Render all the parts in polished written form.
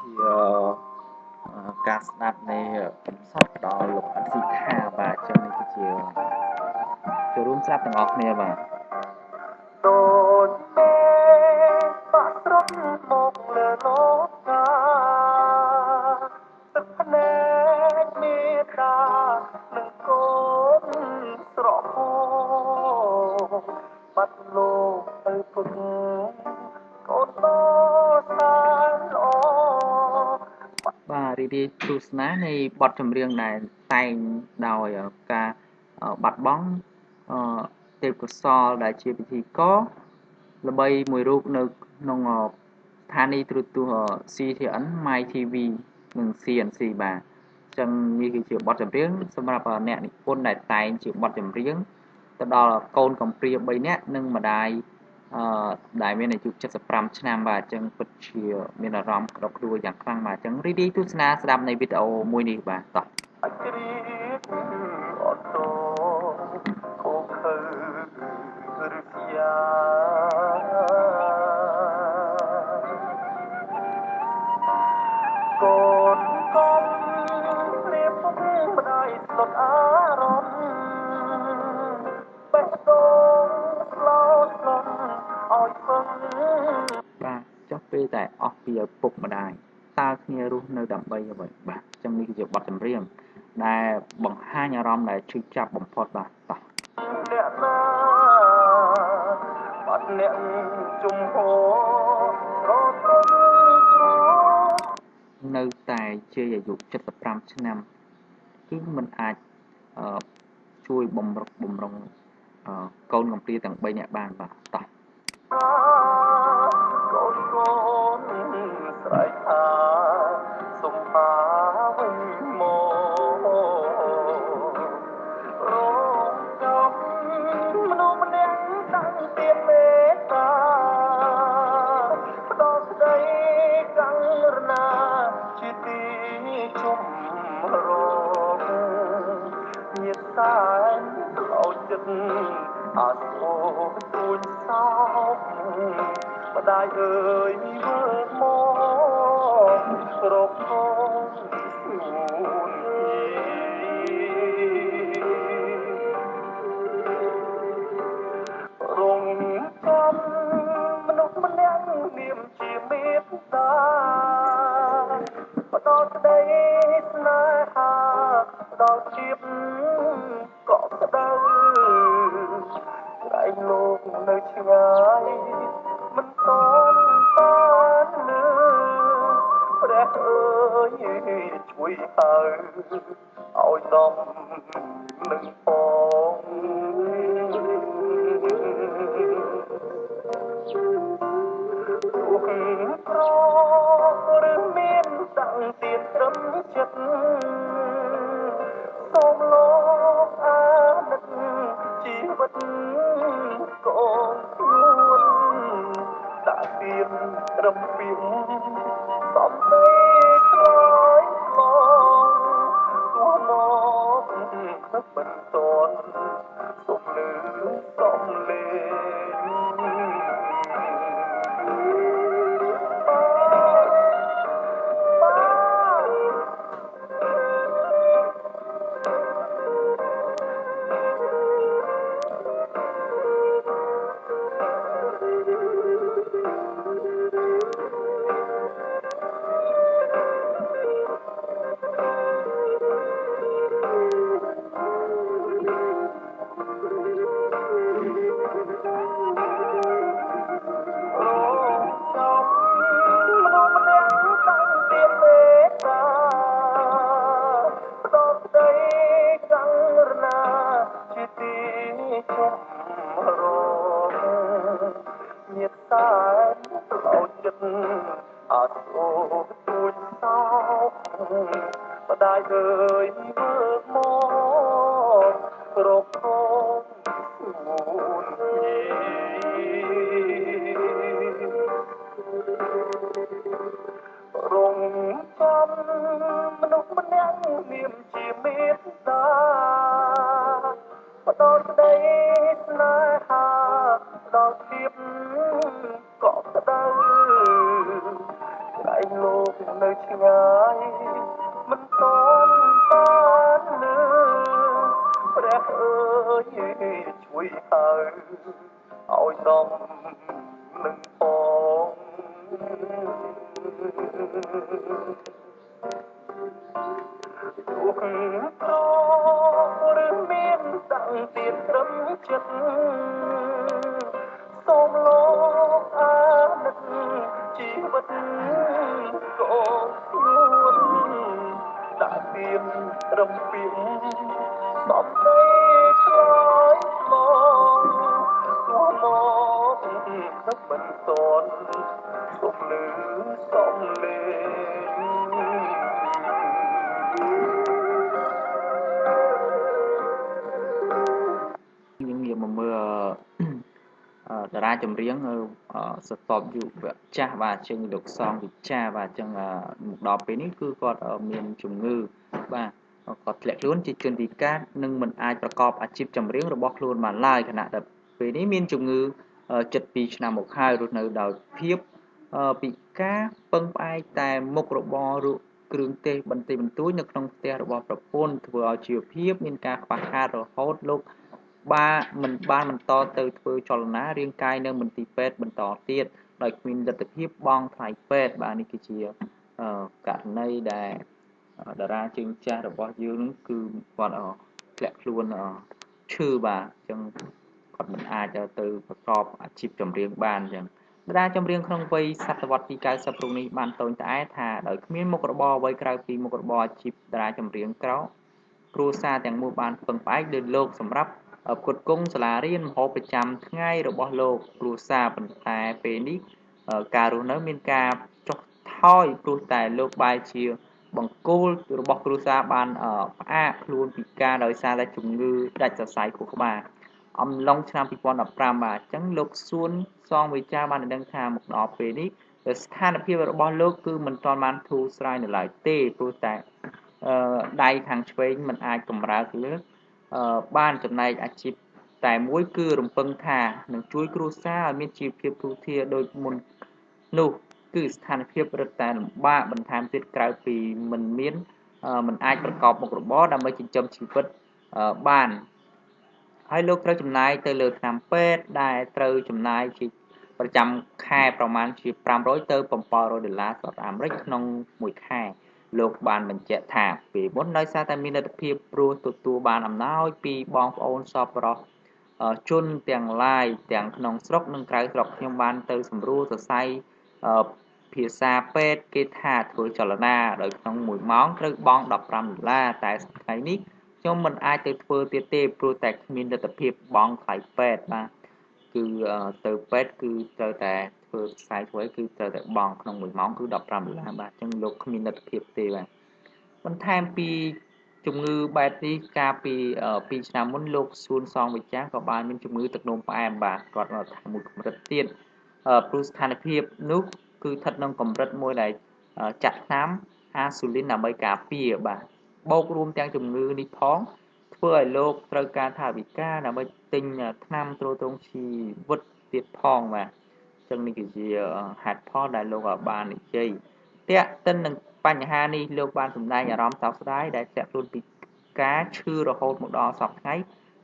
ជាការស្ដាប់នៃកំសត់ដល់លោកអិនស៊ីថាបាទអញ្ចឹងនេះគឺជាចូលរួមស្ដាប់ទាំងអស់គ្នាបាទ ដូចមេបាក់ត្រត់មកលើលោកកាទឹកភ្នែកមេត្តានឹងកូនស្រក់ហូរបាត់លោកទៅពុកកូនដ៏សែនល្អ បាទរីករាយទស្សនានៃបទចម្រៀងដែលតែងដោយការបាត់បង់ទេពកោសលដែលជាពិធីករល្បីមួយរូបនៅក្នុងស្ថានីយ៍ទូរទស្សន៍ CTN My TV និង CNC បាទអញ្ចឹងនេះគឺជាបទចម្រៀងសម្រាប់អ្នកនិពន្ធដែលតែងជាបទចម្រៀងទៅដល់កូនកំព្រា3នាក់និងម្ដាយដែលមានអាយុ75ឆ្នាំបាទអញ្ចឹងពិតជាមានអារម្មណ៍ក្តុកក្តួលយ៉ាងខ្លាំងបាទអញ្ចឹងរីករាយទស្សនាស្ដាប់នៃវីដេអូមួយនេះបាទតោះ ជ្រាបអត់តខូខើឬយាកូនកុំព្រៀបពុកម្ដាយស្លុតអារម្មណ៍បេះដូងស្លោស្លន់ឲ្យពឹង បាទចុះពេលតែអស់ពីឪពុកម្ដាយតើគ្នារស់នៅដើម្បីអ្វីបាទអញ្ចឹងនេះគឺជាបទចម្រៀងដែលបង្ហាញអារម្មណ៍ដែលឈឺចាប់បំផុតបាទតោះ អ្នកណាបាត់អ្នកជំហររត្រង់គ្រូ នៅតែជាអាយុ75ឆ្នាំគឺមិនអាចជួយបំរុកបំរុងកូនកំព្រាទាំង3នាក់បានបាទតោះ កូនកូនស្រែកថាសុំផាវិញមករងចំមនុស្សម្នាក់តាំងពីមេត្តាផ្ដល់ក្តីករុណាជាទីជុំរងញាតសែនលោចិត្តអាសូរទួញសោកម្ដាយអើយមើលមករកកូនស្ងួនរងចំមនុស្សម្នាក់នាមជាមេត្តាផ្ដល់ក្តីស្នេហាដល់ជាតិកក់ក្ដៅក្រែងលោកនៅឆ្ងាយមិនតន់បានលឺព្រះអើយជួយហៅឲ្យដំនឹងផងទោះក្រឬមានតាំងទៀតត្រឹមចិត្តសូមលោកអាណិតជីវិតកូនខ្លួនដាក់ទៀនត្រឹមពីសំដីឆ្លើយឆ្លងទោះមកមិនតន់សូមលឺសំលេង រងចំមនុស្សម្នាក់តាំងពីមេត្តាផ្ដល់ក្តីករុណាជាទីជុំរងញាតសែនលោចិត្តអាសូរទួញសោកម្ដាយអើយមើលមករកកូនស្ងួនរងចំមនុស្សម្នាក់នាមជាមេត្តាផ្ដល់ក្តីស្នេហាដល់ភាពកក់ក្ដៅក្រែងលោក នៅឆ្ងាយមិនទាន់បានលឺព្រះអើយជួយហៅឲ្យសមនឹងផងទោះក្រឬមានតាំងទៀតត្រឹមចិត្តសូមលោកអាណិតជីវិតកូនខ្លួនដាក់ទៀនត្រឹមពីសំដីឆ្លើយឆ្លងទោះមកមិនសនសុំលឺសំលេង យើងងាកមកមើលតារាចម្រៀងស្រទាប់យុវចាស់បាទជើងលោកសងវិចាបាទអញ្ចឹងមកដល់ពេលនេះគឺគាត់មានជំងឺបាទគាត់ធ្លាក់ខ្លួនជាជនពិការនិងមិនអាចប្រកបអាជីពចម្រៀងរបស់ខ្លួនបានឡើយខណៈដែលពេលនេះមានជំងឺ72ឆ្នាំមកហើយរស់នៅដោយភាពពិការពឹងផ្អែកតែមុខរបររក់គ្រឿងទេសបន្តិចបន្តួចនៅក្នុងផ្ទះរបស់ប្រពន្ធធ្វើឲ្យជីវភាពមានការខ្វះខាតរហូតលោកបាមិនបានបន្តទៅធ្វើចលនារាងកាយនៅមន្ទីរពេទ្យបន្តទៀតដោយគ្មានលទ្ធភាពបង់ថ្លៃពេទ្យបាទនេះគឺជាករណីដែលតារាជើងចាស់របស់យើងនឹងគឺគាត់ធ្លាក់ខ្លួនឈឺបាទអញ្ចឹងគាត់មិនអាចទៅប្រកបអាជីពចម្រៀងបានអញ្ចឹងតារាចម្រៀងក្នុងវ័យសតវត្សទី90រូបនេះបានតូញត្អែថាដោយគ្មានមុខរបរអ្វីក្រៅពីមុខរបរអាជីពតារាចម្រៀងក្រៅគ្រួសារទាំងមូលបានពឹងផ្អែកលើលោកសម្រាប់ផ្គត់ផ្គង់សាលារៀនម្ហូបប្រចាំថ្ងៃរបស់លោកគ្រួសារប៉ុន្តែពេលនេះការរស់នៅមានការចុះថយព្រោះតែលោកបែរជាបង្គោលរបស់គ្រួសារបានផ្អាកខ្លួនពិការដោយសារតែជំងឺដាច់សរសៃខួរក្បាលអំឡុងឆ្នាំ2015បាទអញ្ចឹងលោកសួនសងវិចារបានដឹងថាមកដល់ពេលនេះស្ថានភាពរបស់លោកគឺមិនទាន់បានធូរស្រាយនៅឡើយទេព្រោះតែដៃខាងឆ្វេងមិនអាចកម្រើកលើកបានចំណែកអាជីពតែមួយគឺរំពឹងថានឹងជួយគ្រួសារឲ្យមានជីវភាពធូរធារដូចមុននោះគឺស្ថានភាពរឹតតែលំបាកបន្ថែមទៀតក្រៅពីមិនមានមិនអាចប្រកបមុខរបរដើម្បីចិញ្ចឹមជីវិតបានហើយលោកត្រូវចំណាយទៅលើថ្នាំពេទ្យដែលត្រូវចំណាយជាប្រចាំខែប្រមាណជា500ទៅ700ដុល្លារសហរដ្ឋអាមេរិកក្នុងមួយខែលោកបានបញ្ជាក់ថាពេលមុនដោយសារតែមានលទ្ធភាពព្រោះទទួលបានអំណោយពីបងប្អូនសប្បុរសជនទាំងឡាយទាំងក្នុងស្រុកនិងក្រៅស្រុកខ្ញុំបានទៅសម្រួលសរសៃភាសាពេទ្យគេថាធ្វើចលនាដោយក្នុង1ម៉ោងត្រូវបង់15ដុល្លារតែថ្ងៃនេះខ្ញុំមិនអាចទៅធ្វើទៀតទេព្រោះតែគ្មានលទ្ធភាពបង់ថ្លៃពេទ្យបាទគឺទៅពេទ្យគឺត្រូវតែធ្វើខ្សែធ្វើគឺត្រូវតែបង់ក្នុង1ម៉ោងគឺ15ដុល្លារបាទអញ្ចឹងលោកគ្មានលទ្ធភាពទេបាទបន្ថែមពីជំងឺបែបនេះកាលពី2ឆ្នាំមុនលោកសួនសងវិចារក៏បានមានជំងឺទឹកនោមផ្អែមបាទគាត់ថាមួយកម្រិតទៀតព្រោះស្ថានភាពនោះគឺស្ថិតក្នុងកម្រិតមួយដែលចាក់ថ្នាំអាស៊ូលីនដើម្បីការពារបាទបូករួមទាំងជំងឺនេះផងធ្វើឲ្យលោកត្រូវការថវិកាដើម្បីទិញថ្នាំទ្រទ្រង់ជីវិតទៀតផងបាទចឹងនេះគឺជាហេតុផលដែលលោកបាននិយាយទាក់ទិននឹងបញ្ហានេះលោកបានសម្ដែងអារម្មណ៍សោកស្ដាយដែលធ្លាក់ខ្លួនពីការឈឺរហូតមកដល់សព្វថ្ងៃ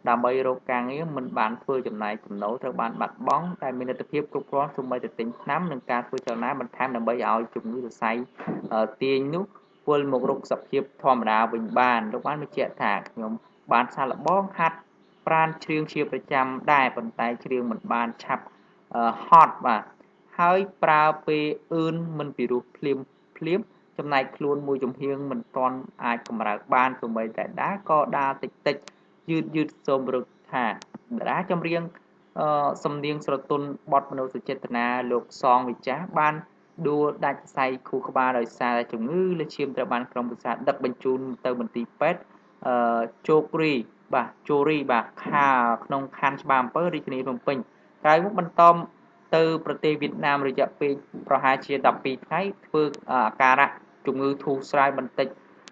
ដើម្បីរកការងារមិនបានធ្វើចំណាយចំណូលត្រូវបានបាត់បង់តែមានលទ្ធភាពគ្រប់គ្រាន់សូម្បីតែទិញថ្នាំនិងការធ្វើចលនាបន្ថែមដើម្បីឲ្យជំងឺសរសៃទាញនោះវិលមករកសភាពធម្មតាវិញបានលោកបានបញ្ជាក់ថាខ្ញុំបានសាកល្បងហាត់ប្រាណច្រៀងជាប្រចាំដែរប៉ុន្តែច្រៀងមិនបានឆាប់ហត់បាទហើយប្រើពេលអឿនមិនពិរោះភ្លាមភ្លាមចំណែកខ្លួនមួយចំហៀងមិនទាន់អាចកម្រើកបានសូម្បីតែដើរក៏ដើរតិចតិចយឺតយឺតសូមរឹកថាតារាចម្រៀងសំនៀងស្រទន់បទមនោសញ្ចេតនាលោកសងវិចារបានដួលដាច់សរសៃខួរក្បាលដោយសារតែជំងឺលើឈាមត្រូវបានក្រុមប្រឹក្សាដឹកបញ្ជូនទៅមន្ទីរពេទ្យជោគរីបាទជូរីបាទខាក្នុងខណ្ឌច្បារអំពើរាជធានីភ្នំពេញក្រោយមកបន្តទៅប្រទេសវៀតណាមរយៈពេលប្រហែលជា12ថ្ងៃធ្វើអាការៈជំងឺធូរស្រាយបន្តិច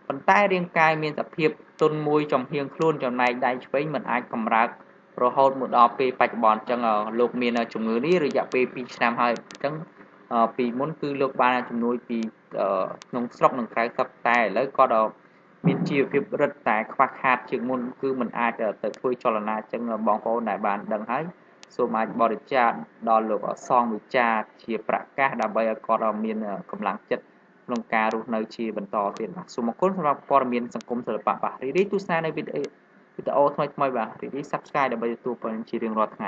ប៉ុន្តែរាងកាយមានសភាពទន់មួយចំហៀងខ្លួនចំណែកដៃឆ្វេងមិនអាចកម្រើករហូតមកដល់ពេលបច្ចុប្បន្នអញ្ចឹងលោកមានជំងឺនេះរយៈពេល2ឆ្នាំហើយអញ្ចឹង ពីមុនគឺលោកបានជំនួយពីក្នុងស្រុកនិងក្រៅស្រុកតែឥឡូវគាត់មានជីវភាពរឹតតែខ្វះខាតជាងមុនគឺមិនអាចទៅធ្វើចលនាចឹងបងប្អូនដែលបានដឹងហើយសូមអាចបរិច្ចាគដល់លោកសងវិចារជាប្រកាសដើម្បីឲ្យគាត់មានកម្លាំងចិត្តក្នុងការរស់នៅជាបន្តទៀតបាទសូមអរគុណសម្រាប់ព័ត៌មានសង្គមសិល្បៈបាទរីករាយទស្សនានៅវីដេអូថ្មីៗបាទរីករាយ Subscribe ដើម្បីទទួលព័ត៌មានជារៀងរាល់ថ្ងៃ។